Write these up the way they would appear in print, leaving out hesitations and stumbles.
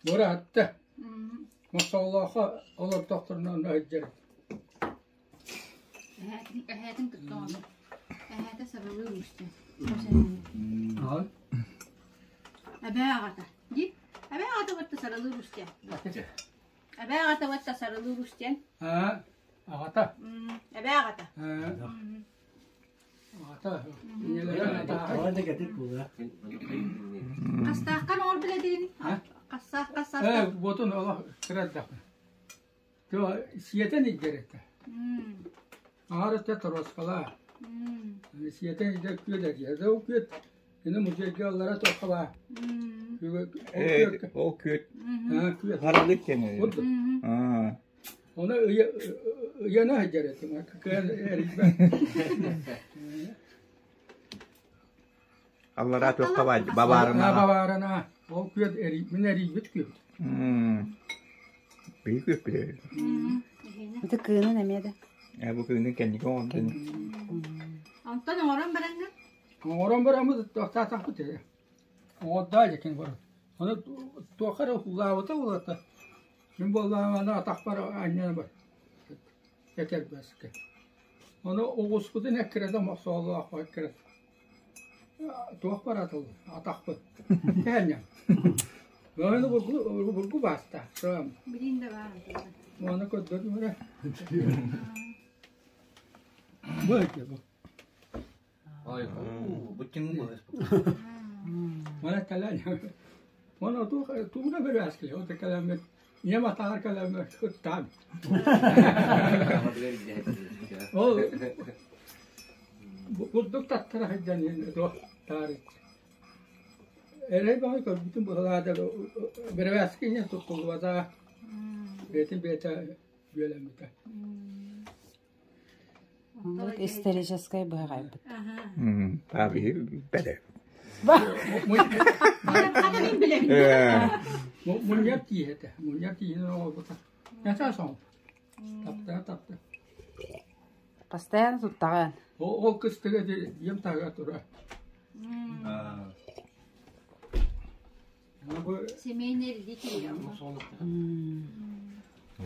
Быраатта. Мохсоҕолооххо олордохторуна онно сылдьар. Эһээтин кытта оҕото. Эһээтэ сарылыы уустуй. Эбээ аҕата. Дии? Эбээ аҕата батта сарылыы уустуй. Эбээ аҕата батта сарылыы уустуй. Аа, аҕата. Эбээ аҕата. Хастааххын оҥорбут этигин? Хастаах хастаах? Буотун олох кыра эрдэхпинэ. Сиэтэн илдьэр этэ. Аҥаар өттө торуоскалаа. Сиэтэн илдьэр күөл эрийэр. Ол күөт ини музейга аллара туохха баар. Ол күөт. Харалык кэнэ. Ону ыйана сылдьар этим, кыайан эрийбэт. Аллараа туохха баар бабаарына. Бабаарына. Ол күөт мин эрийбит күөт. Биһи күөппүт Ити кыынын эмиэ да. Ээ бу кыынын кэнники оҥордун. Онтон оҥорон бараҥҥын? Оҥорон бараммыт тохтоотохпут ээ. Оҥордоо дьэкин баран. Ону туохха эрэ укулаабыта буолата. Мин буоллаҕына атахпар анньан бар этэрбэскэ. Ону оҕуспутун эккирэтэ мохсоҕолоох эккирэтэ. Туох баратыл атахпыт. Кээнньэм. Ону бургу бургу бааста. Сыам. Билин да баар. Ону көрдөрдүм эрэ. Бу эти бу. Мана кэлэн Оны тугуна бөрөөскү, ол кэлэммит ийэм атаҕар кэлэммит ыттаан. Ол бурдук таттара сылдьан туох таарыччы. Эрэй баҕай көрбүтүм быһалаата бэрэбээски иһин туттуллубата. Бэйэтин бэйэтэ бүөлэммитэ. Оннук историческай быһаҕайбыт. Бэлэ. Мунньар тииһэ этэ. Мунньар тииһин оҥорбута. Нята соҥ. Таптаа тапта. Постоянно туттаҕын. Ол кыстыга дьиэм таһыгар турар. Семейный родители.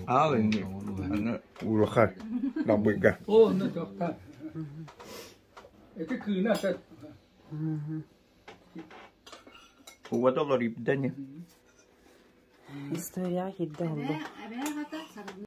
Аал инни аны улахан дабыйга. О, онно тохта. Ити кыына сат. Угата олорибдани. Историяҕа киирдэ олду. Эбээ аҕата сарылыы.